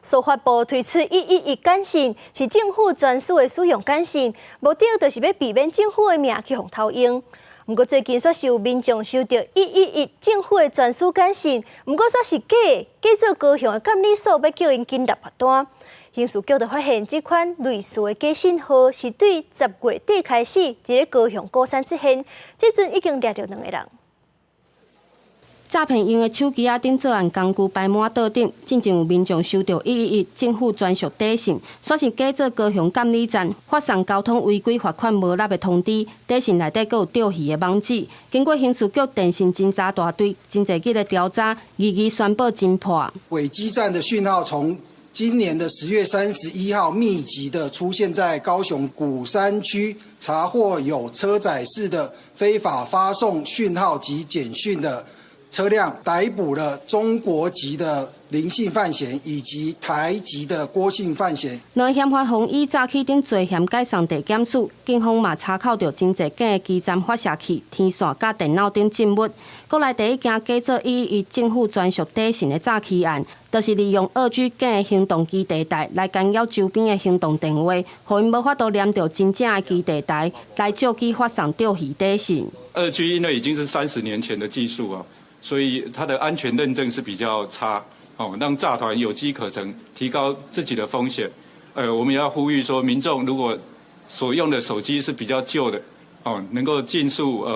司法部推出111簡訊，是政府專屬的使用簡訊，目的就是欲避免政府的名去予偷用。毋過最近煞是有民眾收著111政府的專屬簡訊，毋過煞是假的，假做高雄的監理所欲叫𪜶緊納罰單。刑事局就發現這款類似的假訊號是對10月底開始佇咧高雄鼓山出現，這陣已經掠著兩个人。詐騙用的手機仔頂作案工具擺滿桌頂，進前有民眾收著111政府專屬短訊，煞是假做高雄監理站發送交通違規罰款無納的通知，短訊內底閣有釣魚的網址。經過刑事局電信偵查大隊真濟日的調查，一一宣布偵破。偽基站的訊號從今年的10月31號密集的出現在高雄鼓山區，查獲有車載式的非法發送訊號及簡訊的車輛，逮捕了中國籍的林姓犯嫌以及台籍的郭姓犯嫌。兩个嫌犯予依早起頂罪嫌解送地檢署，警方嘛查扣著真濟假的基站發射器、天線佮電腦等證物。國內第一件假做111政府專屬短訊的詐欺案，就是利用2G 假的行動基地台來干擾周邊的行動電話，予𪜶無法度連著真正的基地台來借機發送釣魚短訊。 2G 因為已經是30年前的技術啊，所以它的安全認證是比較差，哦，讓詐團有機可乘，提高自己的風險。我們也要呼籲說，民眾如果所用的手機是比較舊的，哦，能夠盡速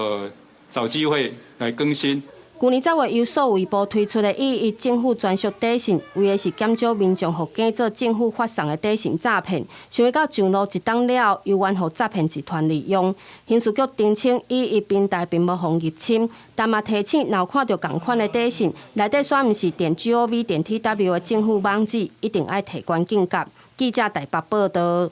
找機會來更新。舊年10月由數位部推出的111政府專屬短訊，為的是減少民眾予假做政府發送的短訊詐騙。想袂到上路一冬了後，猶原予詐騙集團利用。刑事局澄清，111平台並無予入侵，但嘛提醒，若有看著仝款的短訊，內底煞毋是.gov.tw 的政府網址，一定愛提懸警覺。記者台北報導。